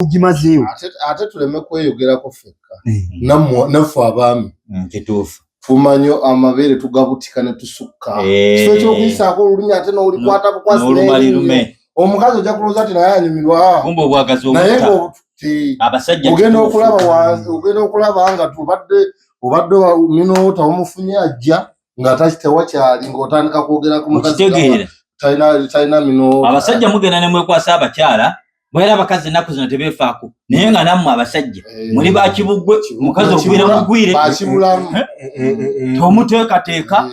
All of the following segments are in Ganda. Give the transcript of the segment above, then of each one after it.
Ogimazeewo. Ate tuleme kweyogerako ffekka, naffe abaami. Kituufu. Tumanyi amabeere tugabutika ne tusukka. Kifo ekyokuyisaako olulimi, ate n'olikwata bukwasi n'olumaalirume. Omukazi ojja kulowooza nti naye anyumirwa. Kumba obwagazi naye obutta. Ng'obuti Abasajja ogenda kituufu. okulaba ogenda okulaba nga tubadde obadde minoota omufunye ajja nga tewakyali, ng'otandika kwogera ku mukazi. Okitegeera? Talina minoota. Abasajja mugenda ne mwekwasa abakyala bwera abakazi ennaku zino tebeefaako, naye nga nammwe abasajja muli bakibugwe. Mukazi ogwira mugwire. Bakibulamu. Tomuteekateeka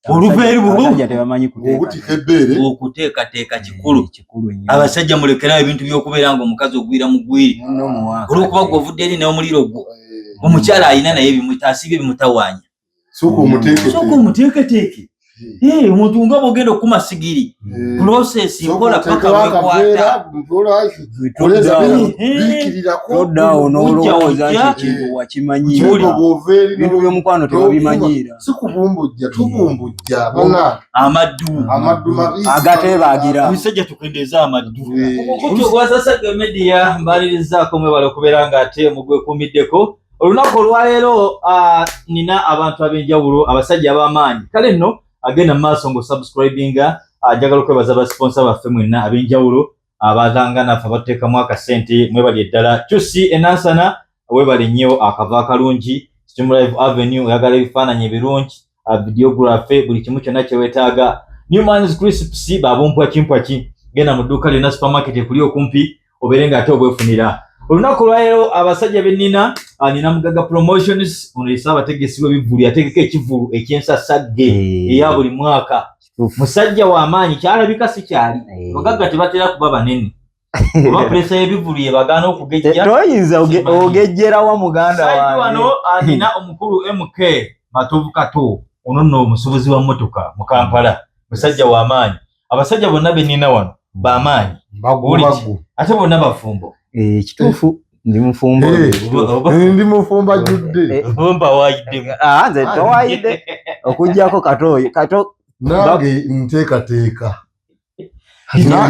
oluva eri bulu. Abasajja tebamanyi Ng'obutika kuteekateeka. ebbeere. Okuteekateeka kikulu. Kikulu nnyo. Abasajja mulekerawo ebintu by'okubeera nga omukazi ogwira mugwire. Munno muwaaka. Olwokuba gwe ovudde eri n'omuliro gwo, omukyala alina naye asiibye bimutawaanya. Sooka omuteeketeeke. Sooka omuteeketeeke. Omuntu nga bwogenda okukuma sigiri, process nkola paka wekwata. Toddaawo n'olowooza nti Ojja. ekintu wakimanyiira. Ebintu by'omukwano tebabimanyiira. Si kubumbujja, tubumbujja bana. Amaddu. Amaddu mabisi. Agateebaagira. Omusajja tukendeeze amaddu. Omukutu gwa Sasaga Media mbalirizaako, mwebale okubeera nga ate mugwekuumiddeko olunaku olwaleero. Nina abantu ab'enjawulo, abasajja ab'amaanyi. Kale nno agenda mu maaso ng'osubscribinga. Njagala okwebaza basponsa baffe mwenna ab'enjawulo abazanga naffe, abatuteekamu akasente, mwebali eddala. Cusi enansana, webale nnyo akava akalungi. Stream Live Avenue, oyagala ebifaananyi ebirungi, videography, buli kimu kyonna kyeweetaaga. Newmans Crisps, babumpwakimpwaki, genda mu dduuka lyonna, supermarket ekuli okumpi, obeere ng'ate obwefunira. Olunaku olwaleero abasajja bennina, nina Mugaga Promotions. Ono ye ssaabategesi w'ebivvulu, yategeka ekivvulu eky'ensasagge eya buli mwaka. Musajja w'amaanyi, kyalabika si kyali. Bagagga tebatera kuba banene oba pressure y'ebivvulu yebagaana okugejja. Toyinza Simanyi. ogejjerawa muganda Side wange. Wano nina omukulu MK Matovu Kato. Ono nno omusuubuzi wa mmotoka mu Kampala, musajja w'amaanyi. Abasajja bonna bennina wano b'amaanyi. Bagu. Ate bonna bafumbo. Kituufu, ndi mufumbo. Ndi mufumbo ajjudde. Oba wayiddemu? Ah, nze towayidde okugjako Kato Kato. Nange nteekateeka.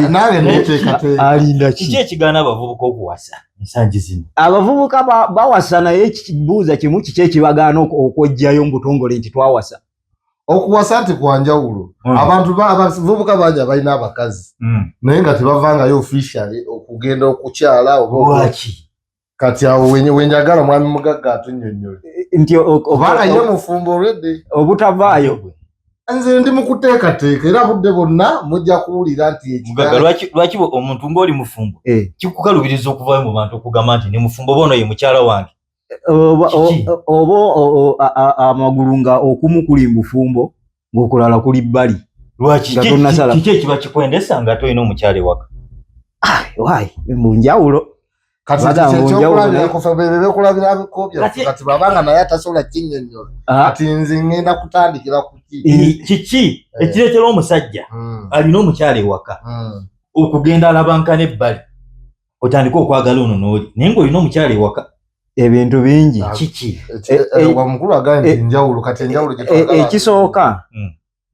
Nange neteekateeka. Alinda Kiki ki? ekigaana abavubuka okuwasa ensangi zino? Abavubuka bawasa, naye ekibuuza kimu: kiki ekibagaana okwejjayo mu butongole nti twawasa? Okuwasa nti kwanjawulo. Abantu abavubuka bangi abalina abakazi naye nga tebavangayo officially okugenda okukyala oba Lwaki? Kati awo wenjagala mwami Mugagga atunnyonnyole. Nti Kubanga ye mufumbo already. Obutavaayo. Nze ndi mu kuteekateeka, era budde bwonna mujja kuwulira nti Mugagga, lwaki omuntu ng'oli mufumbo kikukalubiriza okuvaayo mu bantu okugamba nti ndi mufumbo, oba ono ye mukyala wange? Oba Kiki? oba amagulu nga okumu kuli mu bufumbo ng'okulala kuli bbali. Lwaki? Nga tonnasala. Kiki ekiba kikwendesa nga tolina omukyala ewaka? Wayi mu njawulo. Kati Bagamba mu njawulo. Ekyokulabirako ffe bwe bekulabirako byaffe. Kati Kati bw'abanga naye atasobola kinnyonnyola, kati nze ŋŋenda kutandikira ku ki? Kiki ekireetera omusajja alina omukyala ewaka okugenda alabankana ebbali, otandike okwagala ono n'oli, naye ng'olina omukyala ewaka? Ebintu bingi. Kiki? Omukulu agambye nti njawulo. Kati enjawulo gye twagala. Ekisooka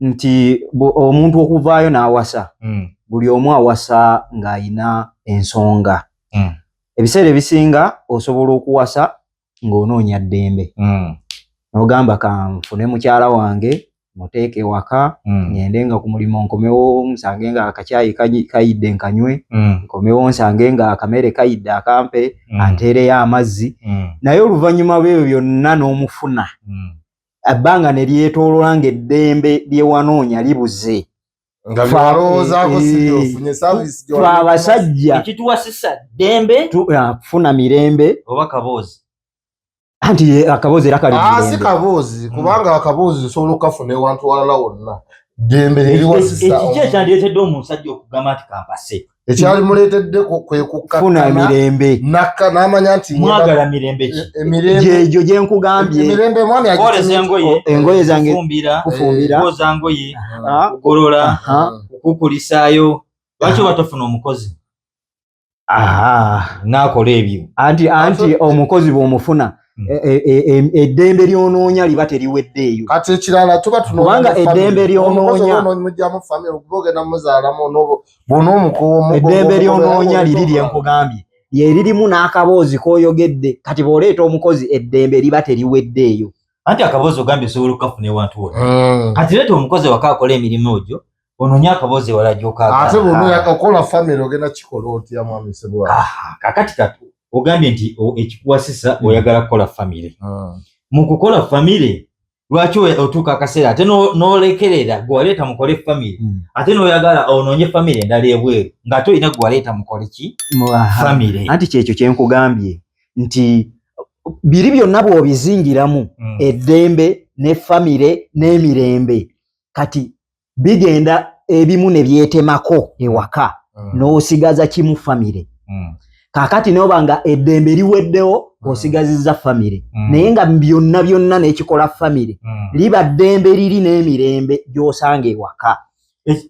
nti omuntu okuvaayo n'awasa, buli omu awasa ng'ayina ensonga. Ebiseera ebisinga osobola okuwasa ng'onoonya ddembe, n'ogamba kanfune mukyala wange, muteeke waka, ngende nga ku mulimu, nkomewo nsange nga akacyayi kayidde nkanywe, nkomewo nsange nga akamere kayidde akampe, anteereyo amazzi. Naye oluvannyuma lw'ebyo byonna n'omufuna, ebbanga ne lyetoolola ng'eddembe lye wanoonya libuze. Nga byalowoozaako si byofunye service. Fe abasajja Ekituwasisa ddembe kufuna mirembe. Oba kaboozi? Anti akaboozi era kali Ah, si mirembe. kaboozi, kubanga akaboozi osobola okukafuna ewantu walala wonna. Ddembe liriwasisa. Ekiki ekyandiretedde omusajja okugamba nti kampase? Ekyalimuleetedde kwe Funa kukkakkana mirembe. nakka n'amanya nti Mwagala mirembe ki? Emirembe. Gyegyo gye nkugambye. Emirembe mwami Kwoleza engoye? Engoye zange. Kufumbira? Kufumbira. Kwoza ngoye? Kugolola? Kukukulisaayo? Lwaki oba tofuna omukozi n'akola ebyo? Anti omukozi bw'omufuna, eddembe ly'onoonya liba teriweddeeyo. Kati ekirala tuba Kubanga eddembe ly'onoonya- mugjamu family, okuba ogenda muzaalamu bw'onoomukowa. Eddembe ly'onoonya liri lye nkugambye. lyeririmu n'akaboozi k'oyogedde. Kati bw'oleeta omukozi eddembe liba teriweddeeyo. Anti akaboozi ogambye osobola okukafuna ewantu wonna. Kati leeta omukozi waka akola emirimu egyo, onoonye akaboozi ewala gy'okaagala. Ate bw'oba okola famire ogenda kikola otya mwami Ssebwana? Kakati kati ogambye nti ekikuwasisa oyagala kukola famire. Mu kukola famire lwaki otuuka akaseera ate n'olekerera gwe waleeta mukole famire, ate n'oyagala onoonye famire endala ebweru ng'ate olina gwe waleeta mukole ki famire? Anti kyekyo kye nkugambye nti biri byonna bw'obizingiramu eddembe ne famire n'emirembe, kati bigenda ebimu ne byetemako ewaka, n'osigaza kimu famire. Kaakati n'oba nga eddembe liweddewo, osigazizza famire, naye nga byonna byonna n'ekikola famire liba ddembe liri n'emirembe gy'osanga ewaka.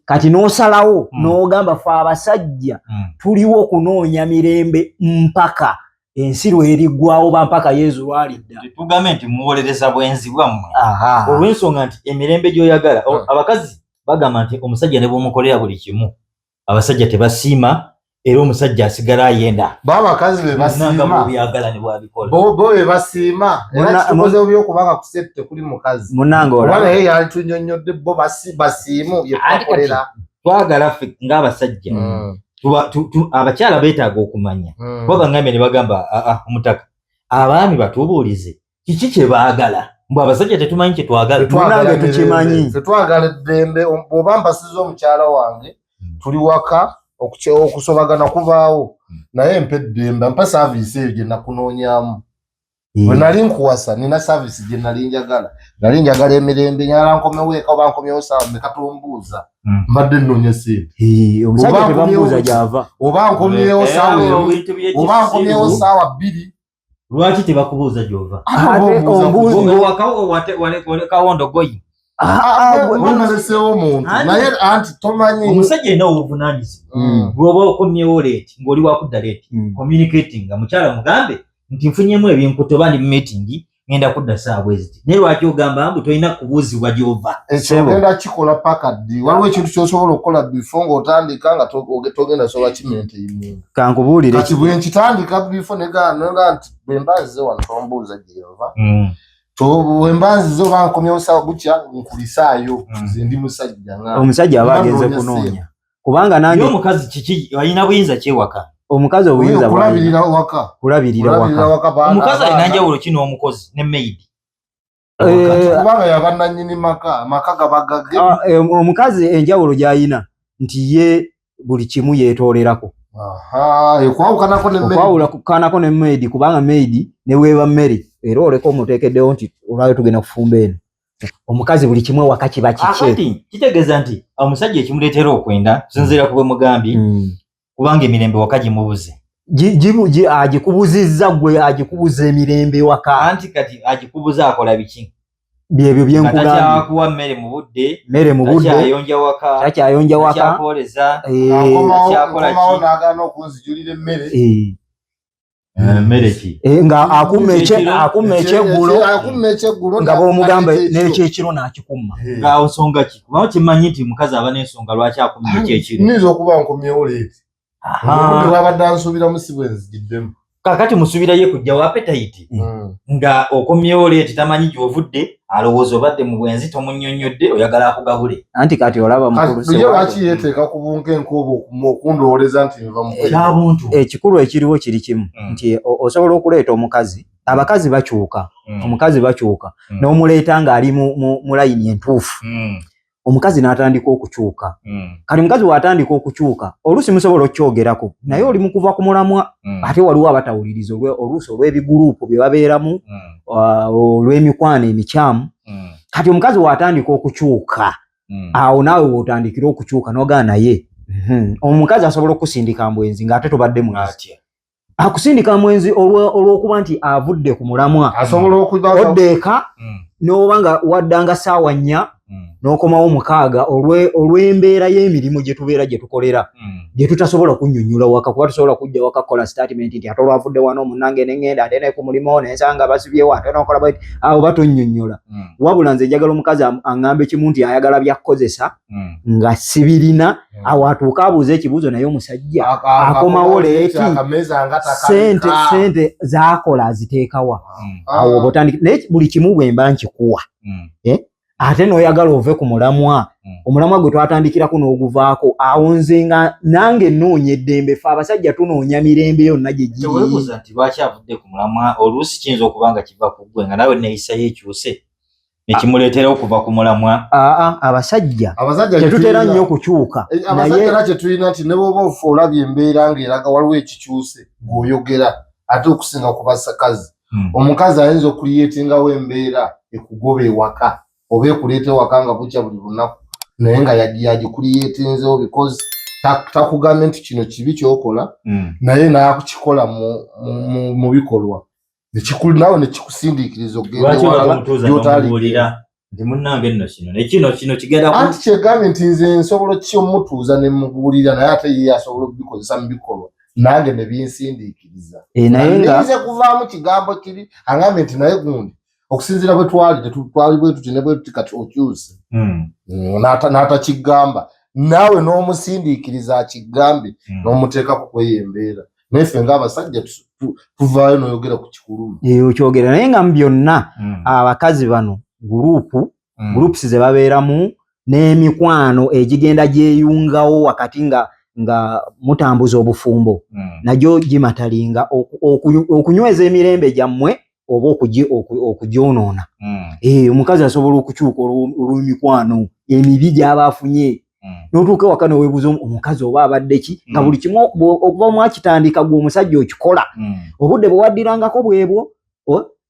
Kati n'osalawo n'ogamba fe abasajja tuliwo kunoonya mirembe mpaka ensi lweriggwawo ba mpaka Yezu lwalidda. Tugambe nti muwolereza bwenzi bwammwe olw'ensonga nti emirembe gy'oyagala. Abakazi bagamba nti omusajja ne bw'omukolera buli kimu abasajja tebasiima, era omusajja asigala ayenda. Bo abakazi be basiima. Byagala ne bwabikola. Bo be basiima. Era kitukoze bubi okubanga ku set tekuli mukazi. Munnange olaba. Oba naye yalitunyonnyodde bo basiimu bye tubakolera. Twagala ffe ng'abasajja abakyala beetaaga okumanya. Bo bangambye ne bagamba omutaka abaami batubuulize kiki kye baagala. Mbu abasajja tetumanyi kye twagala. Munnange tukimanyi. Tetwagala eddembe. Bw'oba mpasiza omukyala wange tuli waka okusobagana kubaawo, naye mpa eddembe, mpa service eyo gye nakunoonyaamu. Bwe nali nkuwasa nina service gye nali njagala, nali njagala emirembe, njagala nkomewo eka oba nkomyewo ssaawa mmeka tombuuza, mbadde nnoonya ssente. Omusajja tebamubuuza gy'ava. Oba nkomyewo ssaawa emu, oba nkomyewo ssaawa bbiri. Lwaki tebakubuuza gy'ova? Olekawo ndogoyi. Onaleseewo omuntu naye anti tomanyi. Omusajja alina obuvunaanyizibwa. Bw'oba okomyewo late ng'oli wakudda late, communicating nga mukyala mugambe nti nfunyemu ebinkutte oba ndi mu meeting ngenda kudda ssaawa bwe ziti. Naye lwaki ogamba mbu tolina kubuuzibwa gy'ova? Ekyo ogenda kikola paka ddi? Waliwo ekintu ky'osobola okukola before ng'otandika nga togenda sobola kimaintaininga. Kankubuulire. Kati bwe nkitandika before ne nti bwe mba nzize wano tombuuza gy'ova. Bwe mba nzize oba nkomyewo ssaawa bukya nkulisaayo nze ndi musajja. Omusajja aba agenze kunoonya. Kubanga nange omukazi kiki alina buyinza ki ewaka? Omukazi obuyinza kulabirira waka. Kulabirira waka. Omukazi alina njawulo ki n'omukozi ne maid? Kubanga yaba nannyini maka, amaka gaba gage. Omukazi enjawulo gy'alina nti ye buli kimu yeetoolerako. Okwawukanako ne maid. Okwawukanako ne maid, kubanga maid ne bw'eba mmere era oleka omuteekeddewo nti olwayo tugenda kufumba eno. Omukazi buli kimu ewaka kiba kikye. Akati kitegeeza nti omusajja ekimuleetera okwenda kusinziira ku bwe mugambye, kubanga emirembe waka gimubuze. Agikubuzizza ggwe, agikubuza emirembe waka. Anti kati agikubuza akola biki? Byebyo bye nkugambye. Takyakuwa mmere mu budde. Mmere mu budde. Takyayonja waka. Takyayonja waka. Takyakwoleza. Nkomawo n'agaana okunzijulira emmere. Mmere ki? Nga akumma ekyeggulo. Akumma ekyeggulo. Nga bw'omugamba n'ekyekiro n'akikumma. Nga nsonga ki? Kubanga kimanyi nti mukazi aba n'ensonga lwaki akumma ekyekiro. Nnyinza okuba nkomyewo leeti. Obudde bw'abadde ansuubiramu si bwe nzigiddemu. Kaakati musuubirayo kujja appetite nga okomyewo leeti tamanyi gy'ovudde, alowooza obadde mu bwenzi tomunnyonnyodde, oyagala akugabule. Anti kati olaba mukulu ye lwaki yeeteeka ku bunkenke obwo okundowooleza nti nva mu kyabuntu. Ekikulu ekiriwo kiri kimu nti osobola okuleeta omukazi, abakazi bakyuka, omukazi bakyuka n'omuleeta ng'ali mu layini entuufu. Omukazi n'atandika okukyuka. Kati omukazi bw'atandika okukyuka, oluusi musobola okukyogerako, naye oli mu kuva ku mulamwa, ate waliwo abatawuliriza oluusi olw'ebiguluupu bye babeeramu, olw'emikwano emikyamu. Kati omukazi bw'atandika okukyuka, awo naawe w'otandikira okukyuka n'ogaa naye. Omukazi asobola okusindika mbwenzi ng'ate tobadde mwenzi. Akusindika mwenzi olw'okuba nti avudde ku mulamwa. Asobola okuba odda eka n'oba nga waddanga ssaawa nnya, N'okomawo 6 olw'embeera y'emirimu gye tubeera gye tukolera gye tutasobola kunnyonnyola waka, kuba tusobola kujja waka kukola statement nti ate olwavudde wano munnange ne ŋŋenda ate ne ku mulimu ne nsanga basibyewo ate n'okola bweti, awo batonnyonnyola. Wabula nze njagala omukazi aŋŋambe kimu nti ayagala byakukozesa nga sibirina, awo atuuke abuuze ekibuuzo naye omusajja akomawo leeti sente sente zaakola aziteekawa. Awo oba otandika naye buli kimu bwe mba nkikuwa ate n'oyagala ove ku mulamwa, omulamwa gwe twatandikirako n'oguvaako, awo nze nga nange nnoonya eddembe. Ffe abasajja tunoonya mirembe yonna gye giri. Teweebuuza nti lwaki avudde ku mulamwa? Oluusi kiyinza okuba nga kiva ku ggwe nga naawe neeyisayo ekyuse nekimuleetera okuva ku mulamwa. Aa, abasajja tetutera nnyo kukyuka. Abasajja era kyetulina nti ne bw'oba ofa olabye embeera ng'eraga waliwo ekikyuse ng'oyogera, ate okusinga ku basakazi. Omukazi ayinza okuliyetingawo embeera ekugoba ewaka oba ekuleeta ewaka nga bukya buli lunaku, naye nga yagikuliyetinzewo because takugambye nti kino kibi kyokola, naye n'akukikola mu bikolwa naawe nekikusindiikiriza okugenda ewalala gy'otaaligira. Nti munnange nno kino ne kino kino kigenda. Anti kyegambye nti nze nsobola ki omutuuza ne mubuulira, naye ate ye asobola okubikozesa mu bikolwa nange ne binsindiikiriza. Naye nga nze kuvaamu kigambo kibi angambye nti naye gundi okusinziira bwe twali twali bwe tuti ne bwe tuti kati okyuse n'atakigamba naawe n'omusindiikiriza akigambe n'omuteekako kweyo embeera. Naye ffe ng'abasajja tuvaayo n'oyogera ku kikuluma. Okyogera, naye nga mu byonna abakazi bano groups ze babeeramu n'emikwano egigenda gyeyungawo wakati nga nga mutambuza obufumbo nagyo gimatalinga okunyweza emirembe gyammwe oba okugyonoona. Omukazi asobola okukyuka olw'emikwano emibi gy'aba afunye, n'otuuka ewaka neweebuuza omukazi oba abadde ki, nga buli kimu okuva mwakitandika gwe omusajja okikola, obudde bwe waddirangako bwebwo,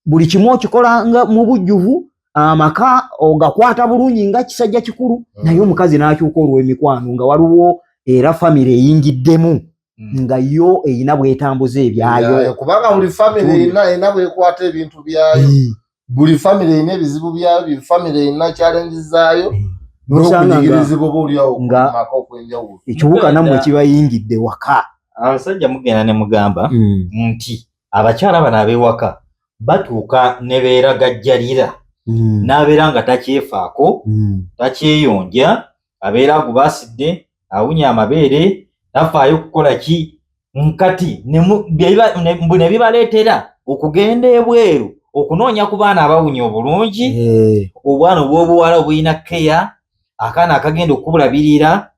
buli kimu okikola nga mu bujjuvu, amaka ogakwata bulungi nga kisajja kikulu, naye omukazi n'akyuka olw'emikwano nga waliwo era famire eyingiddemu nga yo eyina bwetambuza ebyayo. Kubanga buli famire erina bwekwata ebintu byayo, buli famire erina ebizibu byayo, buli famire erina challenge zaayo n'okunyigirizibwa oba oliawo maka okw'enjawulo. Ekiwuka nammwe kibayingidde waka. Abasajja mugenda ne mugamba nti abakyala bano ab'ewaka batuuka ne beeragajjalira, n'abeera nga takyefaako, takyeyonja, abeera agubaasidde, awunya amabeere, tafaayo kukola ki, nkati mbu ne bibaleetera okugenda ebweru okunoonya ku baana abawunya obulungi, obwana obw'obuwala obulina keya, akaana akagenda okubulabirira.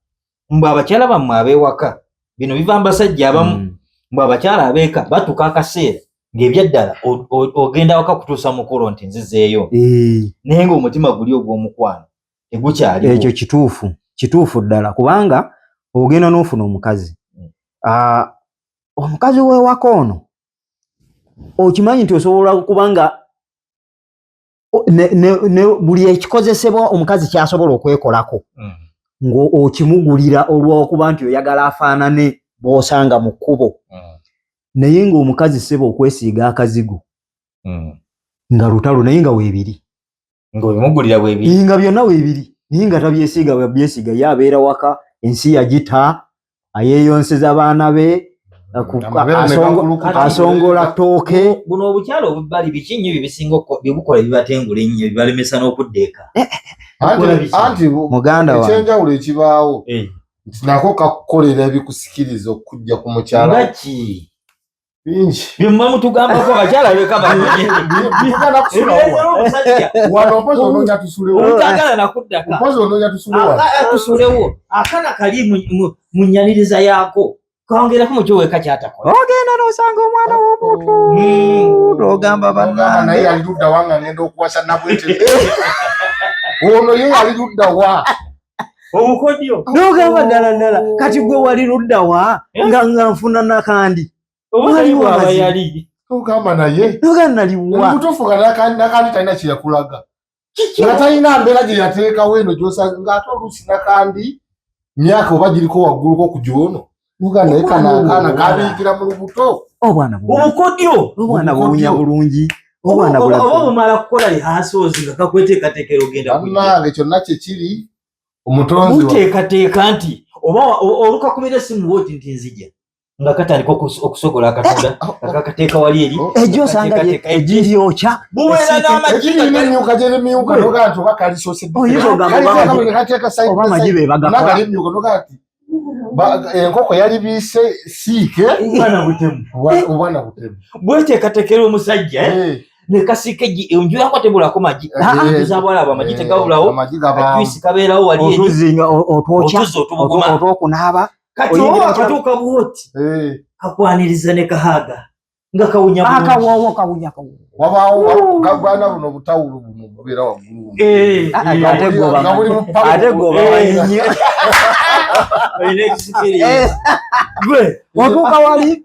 Mbu abakyala bammwe ab'ewaka bino biva mu basajja abamu, mbu abakyala abeeka batuuka akaseera ng'ebyaddala ogenda waka kutuusa mukolo nti nzizeeyo, naye ng'omutima guli ogw'omukwano tegukyaliwo. Ekyo kituufu, kituufu ddala, kubanga ogenda n'ofuna omukazi, omukazi w'ewaka ono okimanyi nti osobola okuba nga buli ekikozesebwa omukazi kyasobola okwekolako ng'okimugulira olw'okuba nti oyagala afaanane bw'osanga mu kkubo, naye ng'omukazi ssebo okwesiiga akazigo nga lutalo, naye nga weebiri ng'obimugulira bwebiri, nga byonna weebiri, naye nga tabyesiiga bwabyesiiga, ye abeera waka ensi yagita, ayeeyonseza baana be, asongola ttooke. Buno obukyala obubbali biki nnyo byebisinga byebukola ebibatengula ennyo bibalemesa n'okudda eka? Anti muganda wange ekyenjawulo ekibaawo nti nako kakukolera ebikusikiriza okujja ku mukyala. Nga ki? Bingi. Byemuba mutugambako abakyala beka wano mpozi onoonya tusulewo, omutagala nakuddaka mpozi onoonya tusulewo, tusulewo akana kali mu nyaniriza yaako kongerako mu kyoweka kyatakola. Ogenda n'osanga omwana w'omuntu n'ogamba bannange naye yali ludda wa nga ngenda okuwasa nabwete ono ye yali ludda wa? Obukodyo. N'ogamba ddala ddala kati gwe wali ludda wa nga nfuna nakandi? Waliwo yali ogamba naye nga naliwa mutuufu nga nakandi talina kyeyakulaga, nga talina mbeera gye yateekawo eno gyosanga, ng'ate oluusi nakandi myaka oba giriko wagguluko ku gyono uga, naye kano akaana kabiikira mu lubuto. Obwana obukodyo. Obwana buwunya bulungi. Obwana Oba bulabye. bumala kukola rehearsals nga kakweteekateekera ogenda kujja. Bannange kyonna kyekiri omutonzi wa- Muteekateeka nti oba olukakubira essimu wooti nti nzija nga katandika okusogola akatunda nga kakateeka wali eri. Ejjo osanga Kateekateeka egiryokya. Bubeera n'amagi Ekiri nga n'emyuka gy'emyuka nogaa nti oba kalisoose Oyinza ogamba oba amagi- oba amagi be bagakola. kalimyuka nogaa nti enkoko yalibiise siike obwana butemu. Obwana butemu. Bweteekateekera omusajja ne kasiika eggi enju yako tebulako magi. Tuzabwalaba amagi tegabulawo. Amagi gabaamu. Kajuisi kabeerawo wali eri. Otuzzi nga otwokya Otuzzi otubuguma. Otwokunaaba. Kati Oyingira oba akatuuka bwoti kakwaniriza ne kahaaga nga kawunya bulungi. Akawoowo kawunya kawunya. Wabaawo gagwana buno obutawulo buno bubeera waggulu buno. Ate gwe Nga buli mu pawulo. Ate gwe obamanyi nnyo. Olina experience. Gwe. Otuuka wali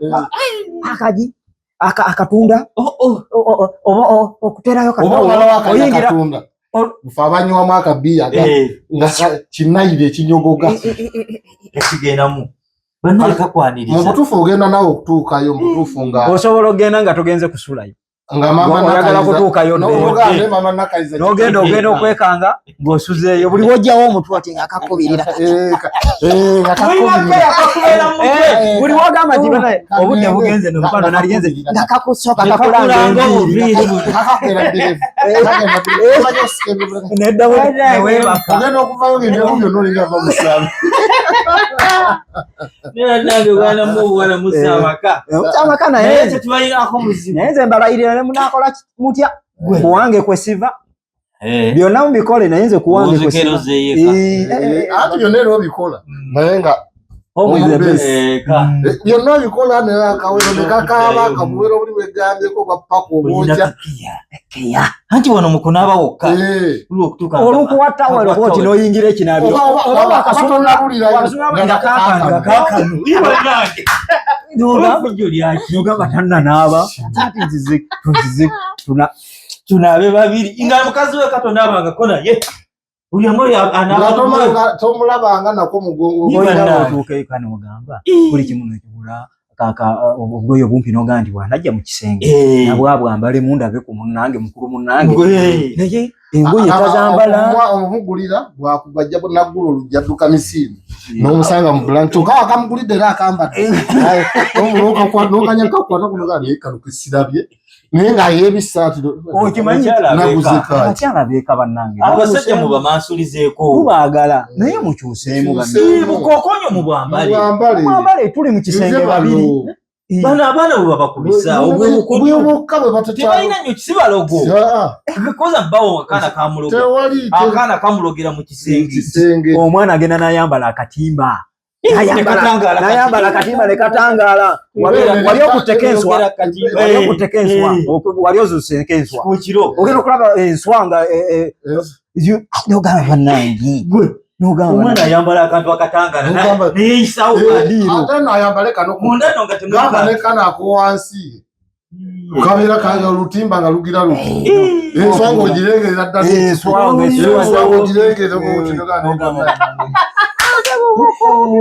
akagi akatunda oba okuterayo Oba katawulo. omala wakalya Oyingira katunda fe abanywamu akabiya nga kinayire ekinyogoga. Ekigendamu bannaye Mu kakwaniriza. butuufu ogenda naawe okutuukayo mu butuufu nga Osobola okugenda nga togenze kusulayo. Nga mama Oyagala Nakaliza- kutuukayo ddeyo. N'ogamba mama Nakaliza N'ogenda ogenda okwekanga ng'osuzeeyo buli wojjawo omutwe ati nga akakubirira. Nga kakubirira. Akakubeera mu mutwe. Buli wogamba nti banaye obudde bugenze nomukwano naligenze nga kakusooka kakulanga Kakulanga enviiri. obuviiri buno. Kakakera dderevu. Kakagenda dderevu. Omanyi osika emibula. Nedda neweebaka. Ogenda okuvayo ng'ebyomu byonna olinga ava mu ssabo. Naye nange bwana mu bwana musa amaka. Amaka Naye naye tetubalinaako muzibu. naye nze mbalayirira ne munaakola mutya kuwange kwesiva byonna mubikole naye nze kuwange Ozukero kwesiva. zeeyeka. Anti byonna era obikola naye nga Home is the best. Eka. Byonna obikola naye akawero ne kakaaba akabuwero buli bwegambyeko bwa paka Olina obwokya. kakiya. Anti wano mu kunaaba wokka. Luli okutuuka nga- Olukuwa tawero bwoti n'oyingira ekinaabiro. Oba- oba- Oba oba wakasumula- tonnabulirayo. nga kaakano. Kaakano. Ii bannange. Olw'effujjo lyaki? Nogamba tannanaaba ati nzize tuzize tuna Tunaabe babiri. Nga mukazi we katonaabangako naye. Buli omu oyo Nga anaaba tomulabanga nako mugongo. Ii oyina bannange. otuuka eka n'ogamba buli kimu nekigula obugoye obumpi n'ogamba nti bwanajja mu kisenge nabwabwambalemu ndabe ku munnange mukulu munnange naye engoye tazambala. Omugulira bwakubajja naggula olujja dduka misiini n'omusanga mu bulanki kyokka wakamugulidde era akambadde nokanya kakwata kunoga naye kano kesirabye naye nga yeebisa nti Okimanyi naguze kaaki. Abakyala beeka bannange. Abasajja mubamansulizeeko. Tubaagala naye mukyuseemu bannange. Ii, bukokonyo mu bwambale. Mwambale. Mwambale tuli mu kisenge Nze bano. babiri. Bano abaana bwe babakubisa obwebukono Bwebukka bwe batatya. Tebalina nnyo kisibalogo koza bbawo akaana kamuloga. Tewali Akaana kamulogera mu kisenge. kisenge. Omwana agenda n'ayambala akatimba. Nekatangaala. N'ayambala akatimba ne katangaala. Wali okutteka enswa, wali okutteka enswa, wali ozuuse enswa, Ku kiro. ogenda okulaba enswa nga nogamba bannange nogamba Omwana ayambala akantu akatangaala Nogamba- neyeyisawo. Ate nno ayambale kano Munda nno nga gamba temwaka ne kano ako wansi kabeera kanga olutimba nga lugira luti enswa ng'ogirengerera ddala. Enswa nga Enswa ng'ogirengerera bw'oti nogamba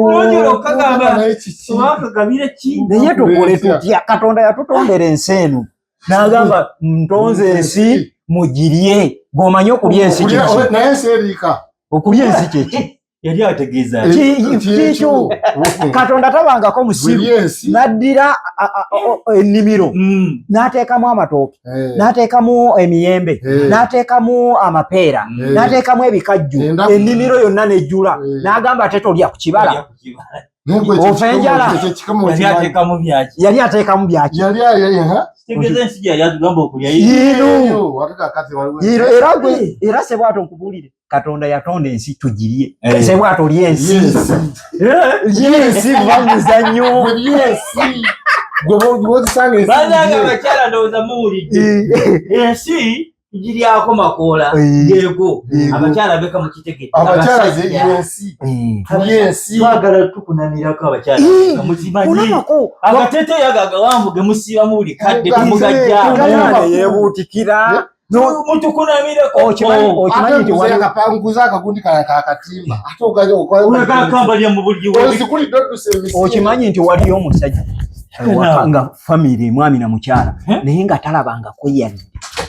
Nojula okukagamba naye kiki? obakagabire ki? Naye tukole tutya? Katonda yatutondera ensi eno n'agamba ntonze ensi mugirye gweomanyi okulya ensi kyeki? Naye ensi eriika. Okulya ensi kyeki? Yali ategeeza Kikyo Katonda tabangako musiru Buli ensi. n'addira ennimiro n'ateekamu amatooke n'ateekamu emiyembe n'ateekamu amapeera n'ateekamu ebikajjo ennimiro yonna nejjula n'agamba ate tolya ku kibala. Ofa enjala. Yali ateekamu byaki? Yali ateekamu byaki? Yali ayeha. Kitegeeza ensi gye yali atugamba okulya. Yino. Ate kakati waliwo Yino era gwe era sebwato nkubuulire Katonda yatonda ensi tugirye. Sebwato lya ensi. Lya ensi buba muzannyo. Gwe byensi gwe bwozisanga ensi Bannange gye. abakyala ndowooza muwulidde ensi tugiryako makoola geego. Abakyala beka mukitegedde. Abakyala ze yensi tulye ensi. Twagala tukunamirako abakyala nga mukimanyi Olabako akateeteeyi ago agawanvu ge musiibamu buli kadde temugajjaamu. omwana yeebuutikira. Mutukunamireko. Okimanyi Ate nti nguze nguze akagundi kala kakatimba ate Ulekakambalya mu buli ozikulidde oddusa emisiinde. Okimanyi nti waliyo omusajja Ewaka nga famire mwami na mukyala, Eh? naye nga talabangako yadde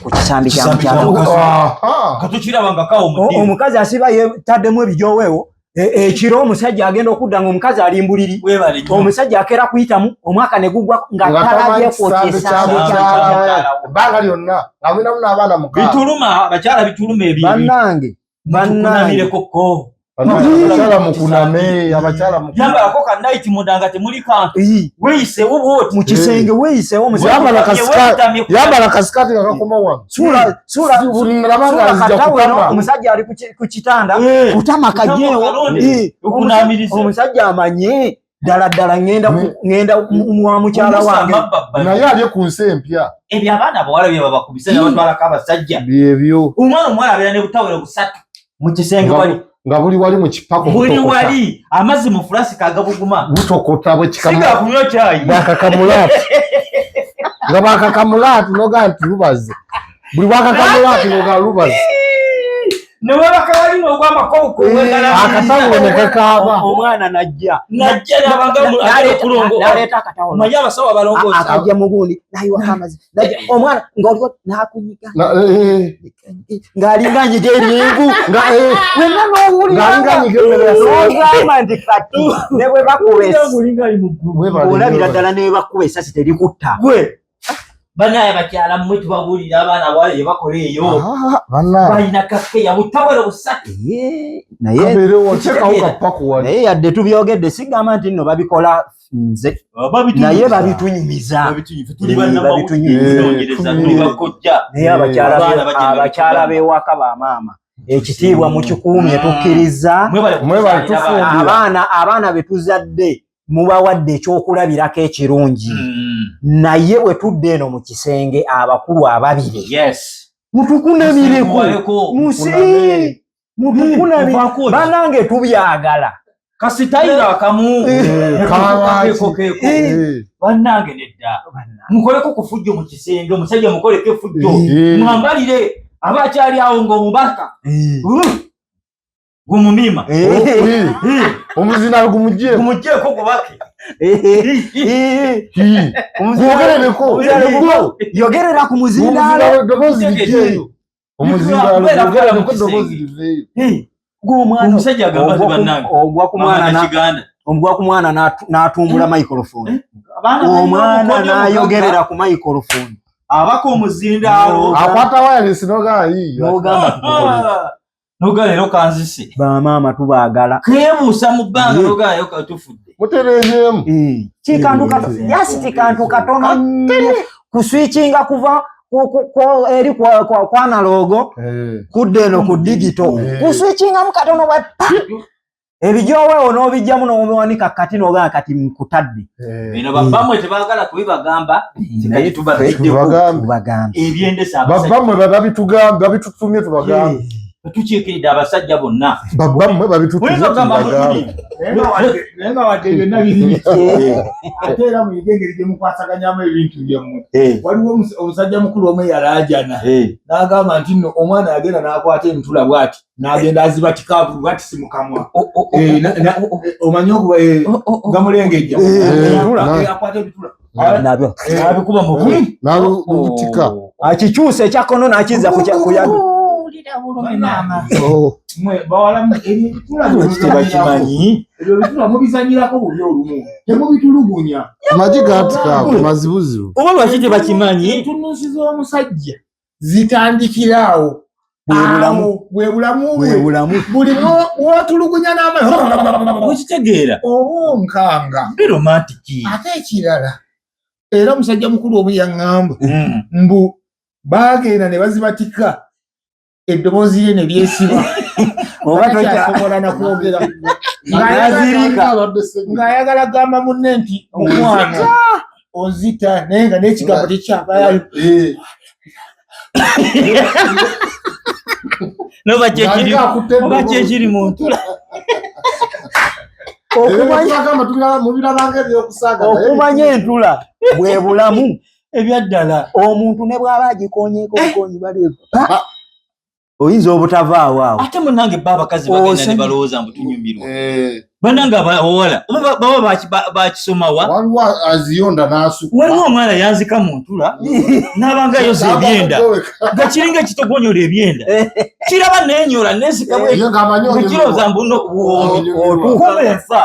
ku kisambi kya Kisambi kya mukyala. mukazi. Aha. Nga tokirabanga kawo mu ddiiro. Omukazi asiba yetaddemu ebijoweewo, ekiro omusajja agenda okudda nga omukazi ali mbuliri. Weebale nnyo. Omusajja akeera kuyitamu omwaka ne gugwa nga Nga tamanyi talabyeko kisambi kya kisambi kya mukyala we. mukyala we. Ebbanga lyonna nga mulinamu n'abaana 6. Bituluma abakyala, bituluma ebyo. Bannange, bannange. Mutukunamireko ko. Abakyala mukuname, abakyala mukuname. Yambalako ka night munda nga temuli kantu. Ii, Weeyiseewo bw'oti. mu kisenge weeyiseewo omusajja. Yambala kasikaati, Weetamye ku- yambala kasikaati nga kakoma wano. Suula suula Nalaba nga suula nzija katawero, kutama. omusajja ali ku kitanda, Eh. kutama kajeewo. Kalonde. Eh, Okunaamiriza. omusajja amanye ddala ddala ŋŋenda mwa mukyala Omusa wange. amabbabba. Naye alye ku nsi empya. Ebyo abaana abawala bye babakubisa ne batwalako abasajja. Byebyo. Omwana omuwala abeera ne butawero busatu mu kisenge wali. Nga buli wali mu kipako Buli butokota. wali amazzi mu fulasika agabuguma. Butokota bwe Sigala kikamu. kunywa caayi. Bwakakamulaati. Nga bwakakamulaati noga nti lubaze. Buli bwakakamulaati noga lubaze. Ne webaka wali n'ogw'amakowuko Akatawulo ne kakaaba. Omwana najja. Najja n'abanga kulongo. N'aleeta akatawulo. Omanyi abasawo abalongoosa. Akajja mugundi n'ayiwako amazzi. Najja omwana ng'oliwo n'akunyiga. Na- eh, Ng'alinga nyiga eryenvu. nga eh, Wenna n'owulira ng'alinga anyiga emmere ya n'ogamba nti kati ne bwe bakuba Olinga ali mu ggulu. Weebale, olabira weebale. ddala ne bwe bakuba essasi terikutta. Gwe. Bannaye abakyala mmwe tubabuulira abaana abawala bye bakola eyo. Ah, bannange. Balina kakeya butawero busatu. Ee, naye Kabeerewo, teekawo kapako wali. naye yadde tubyogedde sigamba nti nno babikola nze, naye babitunyumiza. Tuli bannamawulire, tunoonyereza, tuli bakojja. Naye Abaana bagenda abakyala b'ewaka bamaama ekitiibwa mukikuumye, tukkiriza. Mwebale Mwebale kutusaanira abaana. tufumbira. Abaana be tuzadde mubawadde ekyokulabirako ekirungi, naye bwe tudda eno mu kisenge abakulu ababiri Yes. mutukunamireko. Mutukunamireko. Musi Mukuname. mutukunamire. Muvaako ki? Banange tubyagala. Kasitayiro akamu. Kawaaki. Keeko, keeko. Eh, Bannange nedda. Mukoleko ku fujjo mu kisenge, omusajja mukoleko efujjo. Mwambalire aba akyali awo ng'omubaka. Gumumima. Eh, omuzindaalo gumuggyeko. Gumuggyeko gubake. Gwogerereko. Omuzindaalo yogerera ku muzindaalo. Omuzindaalo eddoboozi liggyeyo. Omuzindaalo Kubeera gwogerereko mu kisenge. eddoboozi liveeyo. Gw'omwana Omusajja agamba nti bannange. ogwa ku mwana Mwana Kiganda. ogwa ku mwana n'atumbula microphone. Abaana balina Omwana obukodyo n'ayogerera ku microphone. Abaka omuzindaalo. Akwata wireless n'ogamba yiiyo. N'ogamba tukukolere. Noga leero kanzise. Bamaama tubaagala. Keebuusa mu bbanga noga leero katufudde. Mutereezeemu. Kikantu kato just kantu katono nnyo kuswikinga kuva eri kwa analogo kudda eno ku digital, kuswikingamu katono bwe pa ebijoweewo n'obijjamu n'obiwanika kati n'ogamba kati nkutadde. Bino babbamwe tebaagala kubibagamba. Naye tubagambe. Tubagambe. Tubagambe. Ebyendesa abasajja. Babbammwe babitugambe, babitutumye tubagambe. Tukiikiridde abasajja bonna. Babbammwe babitutumye Oyinza okugamba tubagambe. mutuli. Naye nga wadde byonna biri, ate era muyige engeri gye mukwasaganyamu ebintu byammwe. Waliwo omusajja mukulu omu eyalaajana n'agamba nti nno omwana yagenda n'akwata emitula bw'ati n'agenda azibatika bwatisi mu kamwa. Omanyi okuba gamulengejja Na- akwata ebitula Nabyo Abikuba mu N'alubutika. akikyusa ekyakono n'akizza ku Oh. Mwe bawala mmwe, ebyo ebitula Tebakimanyi. ebyo ebitula mubizanyirako bubi olumu temubitulugunya. Amagi gatika ago mazibuzibu. Oba lwaki tebakimanyi? Entunnunsi z'omusajja zitandikira awo. Bwe bulamu. Awo, bwe bulamu Bwe bwe bulamu. Buli wotulugunya n'amaanyi Okitegeera. oba onkanga. Bi romantiki. Ate ekirala era omusajja mukulu omu yaŋŋamba mbu baagenda ne bazibatika eddoboozi lye ne lyesiba Oba takyasobola na kwogera. N'azirika. Ng'ayagala gamba munne nti omwana onzita naye nga n'ekigambo tekyavayo. Noba kyekiri Ng'alinga akutte oba eddoboozi. kyekiri mu ntula. Mubirabanga ebyokusaaga naye Okumanya entula bwe bulamu. Ebyaddala. Omuntu ne bw'aba agikonyeeko obukonyi bali pa oyinza obutavaawo awo. Ate munnange bo abakazi bagenda ne Osanye. balowooza mbu tunyumirwa. Banange abawala baba bakisomawa. Waliwo aziyonda n'asuka. Waliwo omwana yanzika mu ntula n'abanga yoza ebyenda nga kiringa ekitogonyola ebyenda kiraba nenyola nensika bwekirowooza mbu kuba enfa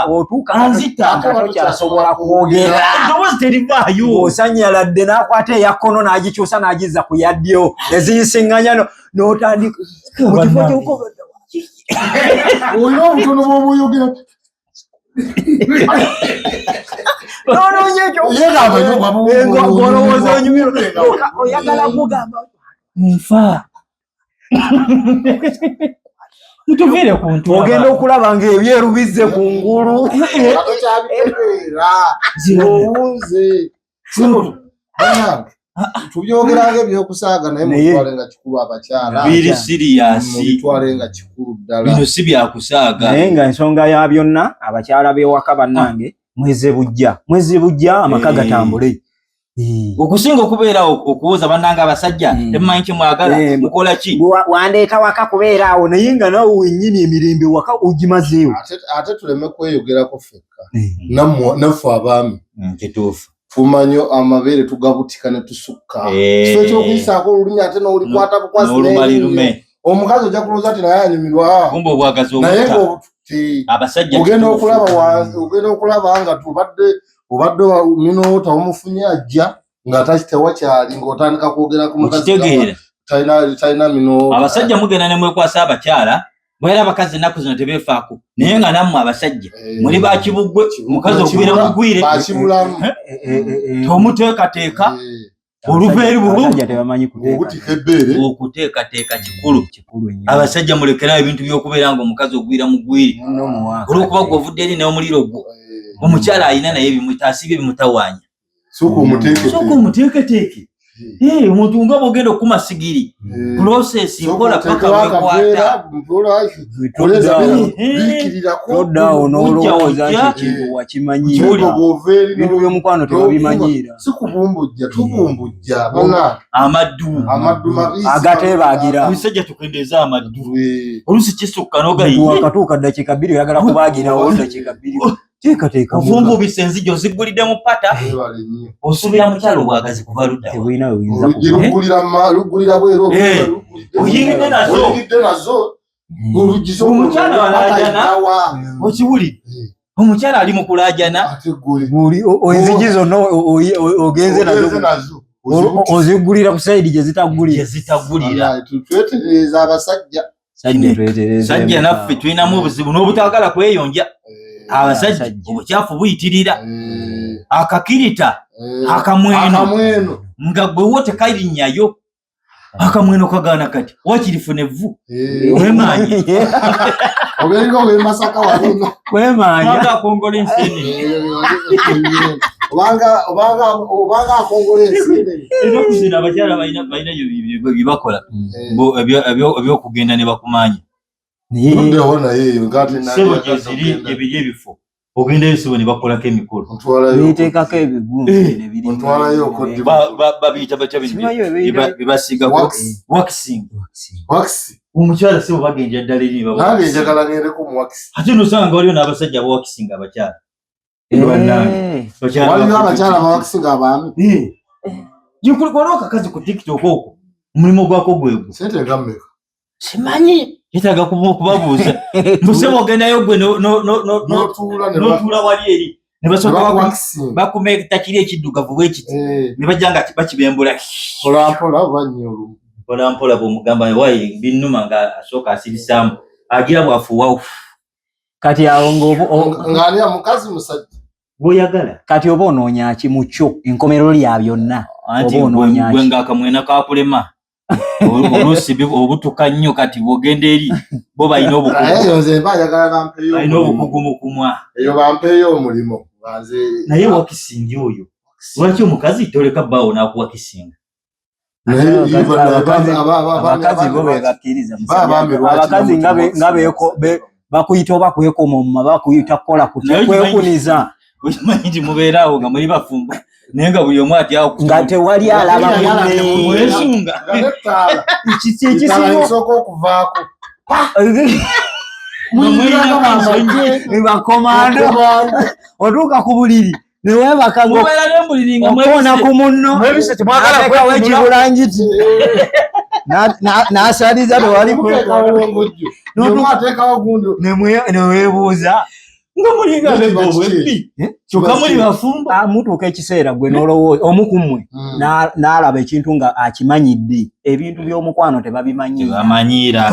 anzita tokyasobola kwogera eddoboozi terivaayo osanyaladde n'akwata eya kkono n'agikyusa n'agizza ku ya ddyo neziyisiŋŋanya n'otandika mu kifo ky'oku olina obutono bw'obuyogera nonoonya ekyoolowooza onyumirwa oyagala kugamba nfa mutuviire ku ntu ogenda okulaba ng'ebyeru bizze ku ngulu tokyabitegeera owunze tubyogeranga ebyokusaaga naye mubitwale nga kikulu abakyala biri siriyasi mubitwale nga kikulu ddala bino si byakusaaga naye nga ensonga ya byonna abakyala b'ewaka bannange mweze bujja mweze bujja amaka gatambule okusinga okubeera okuwoza bannange abasajja temumanyi kyemwagala mukola ki wandeeta waka kubeera awo naye nga naawe wennyini emirembe waka ogimazeewo ate tuleme kweyogerako ffekka naffe abaami kituufu tumanyi amabeere tugabutika ne tusukka kifo ekyokuyisaako olulimi ate n'olikwata bukwasi omukazi ojja kulowooza nti naye anyumirwa kumbe obwagazi naye abasajja ogenda okulaba ogenda okulaba nga tubadde obadde minoota omufunye ajja nga tewakyali ng'otandika kwogera ku mukazi talina minoota abasajja mugenda ne mwekwasa abakyala bwera abakazi ennaku zino tebeefaako naye nga nammwe abasajja muli bakibuggwe mukazi ogwira mugwire tomuteekateeka oluva eri okuteekateeka kikulu abasajja mulekerawo ebintu by'okubeera nga omukazi ogwira mugwire olwokuba gwe ovudde eri n'omuliro gwo omukyala alina naye asiibye bimutawaanya sooka omuteeketeeke omuntu nga bwogenda okukuma sigiri process nkola paka wekwata todaawo n'olowooza nti ekintu wakimanyiira bintu by'omukwano tebabimanyiira si kubumbujja tubumbujja amaddu amaddu mabisi agateebaagira omusajja tukendeeza amaddu oluusi kisukka n'ogayiye wakatuuka ddakiika bbiri oyagala kubaagirawo ddakiika bbiri teekateeka ovumbubisa enzigi ozigulidde mu pata osuubira mukyalo obwagazi kuva ludda tebulina we buyinza luggulira bweru oyingidde nazo omukyala walaajana okiwulidde omukyala ali mu kulaajana enzigi zonna ogenze nazo ozigulira ku sayidi gye zitagulira twetereeza abasajja sajja naffe tulinamu obuzibu n'obutaagala kweyonja abasajja obukyafu buyitirira akakirita akamweno nga gwewo tekalinnyayo akamweno kagaana kati wakirifuna evvu wemaanyi obeeringa owemasaka walino wemaanya akongola ensenene obanga akongola ensenene ennaku zino abakyala balina bye bakola ebyokugenda ne bakumanya sebo gyeziri gyebiri ebifo ogendayo sebo ne bakolako emikolo beteekako ebigumbabiyita batya byebasigako waxing omukyala sebo bagendera ddala eri ate nosanga nga waliwo n'abasajja abawakisinga abakyala waliyo abakyala abawakisinga abaami waliwo akakazi ku tiktok okwo omulimu gwako gwegwo sente nga mmeka simanyi yetaaga kubabuuza musebo ogendayo gwe n'otuula wali eri ne basooka bakumeta kiri ekiddugavu bwekiti ne bajja nga bakibembula mpola mpola bwomugamba wayi binnuma nga asooka asirisaamu agira bw'afuuwawo kati awo ng'ani mukazi musajja bw'oyagala kati oba onoonya ki mu kyo enkomerero lya byonna anti gwe ng'akamwena kakulema oluusi obutuka nnyo kati bw'ogenda eri bo balina obukugu mu kumwa eyo bampeeyo omulimu naye wakisinga oyo lwaki omukazi toleka bbaawo n'akuwakisinga abakazi bo bebakkiriza abakazi nga bakuyita oba kwekomomma bakuyita kukola kwekuniza okimanyi nti mubeeraawo nga muli bafumbo naye nga buli omu atyawo nga tewali alaba munne ekisinga okuvaako Bakomando otuuka ku buliri newebaka okoona ku munno atekawo ekibulangiti n'asaliza tewali neweebuuza nga mulinga abebbi kyokka muli bafumbo. Mutuuka ekiseera gwe n'olowooza omu ku mmwe n'alaba ekintu nga akimanyidde. Ebintu by'omukwano tebabimanyiira.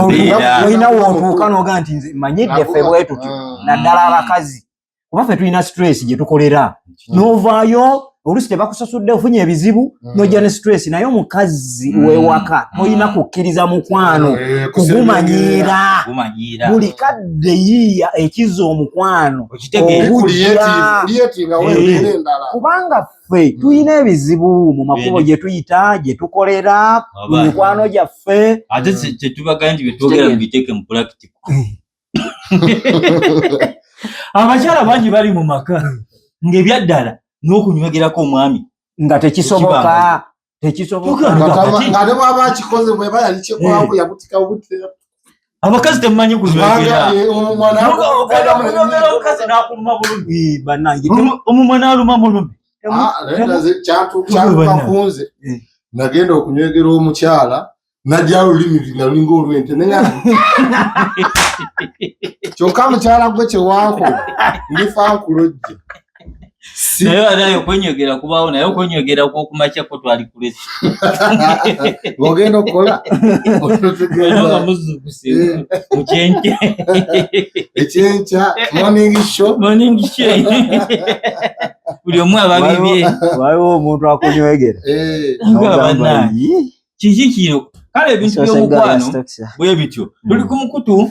Olina w'otuuka n'oga nti nze manyidde ffe bwe tutyo, naddala abakazi, kuba ffe tulina stress gye tukolera. N'ovaayo oluusi tebakusasudde, ofunye ebizibu, n'ojja ne stress. Naye omukazi w'ewaka tolina kukkiriza mukwano kugumanyiira. Buli kadde yiiya ekiza omukwano obujja, kubanga ffe tulina ebizibu mu makubo gye tuyita, gye tukolera, mu mikwano gyaffe. Ate tetubagaye nti byetwogera mubiteeke mu practical. Abakyala bangi bali mu maka ng'ebyaddala n'okunywegerako omwami nga tekisoboka, tekisoboka. Nga ne bw'aba akikoze, bw'eba yali kyekwako yabutika butera. Abakazi temumanyi kunywegera. Omukazi n'akuluma bulumi. Bannange. Omumwa n'aluma mulumi. Kyatuuka kunze, nagenda okunywegera omukyala, najja olulimi nga lulinga olw'ente, kyokka mukyala gwe kyewankola ndifa nkulojja. Naye naye okwenywegera kubaawo, naye okwenywegera kw'okumakya ko twali kulesi. Ng'ogenda okukola nga muzuukuse mukyenkya. Ekyenkya morning show. Morning show, buli omu aba bibye. Waliwo omuntu akunywegera. Kiki kino? Kale ebintu by'omukwano bwe bityo. Tuli ku mukutu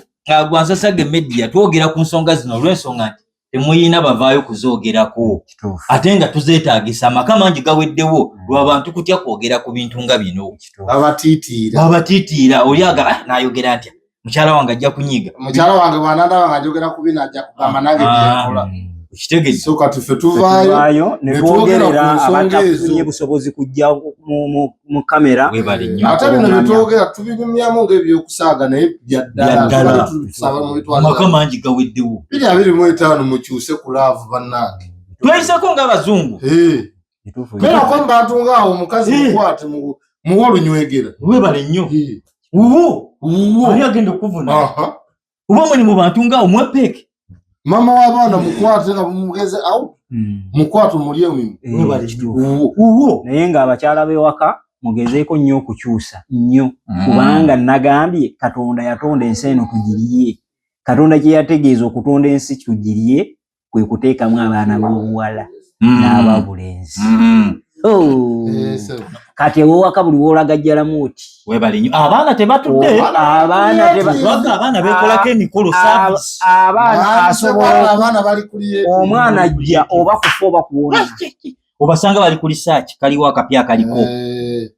gwa Nsasage Media, twogera ku nsonga zino olw'ensonga nti temuyina bavaayo kuzoogerako, ate nga tuzeetaagisa. Amaka mangi gaweddewo lw'abantu kutya kwogera ku bintu nga bino. Babatiitiira. Babatiitiira. Oli aga n'ayogera ntya, mukyala wange ajja kunyiiga. Mukyala wange bw'anandaba nga njogera ku bino ajja kugamba nange byenkola. Okitegeeza? So kati ffe tuvaayo ne twogerera abatafunye busobozi kujja mu kamera. Webale nnyo. Ate bino byetwogera tubinyumyamu ng'ebyokusaaga, naye byaddala. Amaka mangi gaweddewo. 2025 mukyuse ku love, bannange. Tweyiseko ng'abazungu. Beerako mu bantu ng'awo, omukazi mukwate, muwe olunywegera. Webale nnyo. Wuwo ani agenda okuvuna oba muli mu bantu ng'awo mwepeeke. Mama w'abaana mukwate nga mumugeze awo, mukwate omulye omulimu. Wuwo. Naye ng'abakyala b'ewaka mugezeeko nnyo okukyusa nnyo, kubanga nagambye Katonda yatonda ensi eno tugirye. Katonda kye yategeeza okutonda ensi tugirye kwe kuteekamu abaana b'obuwala n'ababulenzi. Kati ewowaka buli woolagajjalamu oti. Webale nnyo. Abaana tebatudde. Abaana beekolako emikolo service. Abaana asobola abaana bali kuli omwana ajja oba kufa oba kuwona. Obasanga bali ku research, kaliwo akapya akaliko,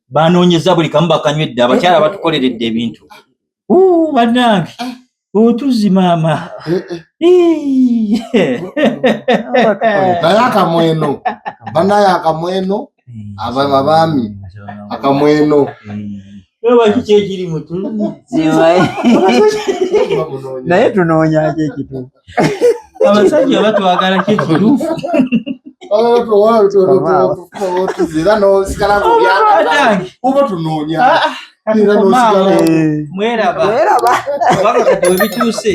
banoonyeza buli kamu bakanywedde. Abakyala batukoleredde ebintu, bannange, otuzi maama. Naye akamweno, banaye akamweno, abaami akamweno. Kiki ekiri mutuzi? Naye tunoonya ki ekituufu? Abasajja batwagala ki ekituufu? Era nosigala uba tunoonya era nosigala Mweraba, kubanga kati webituuse.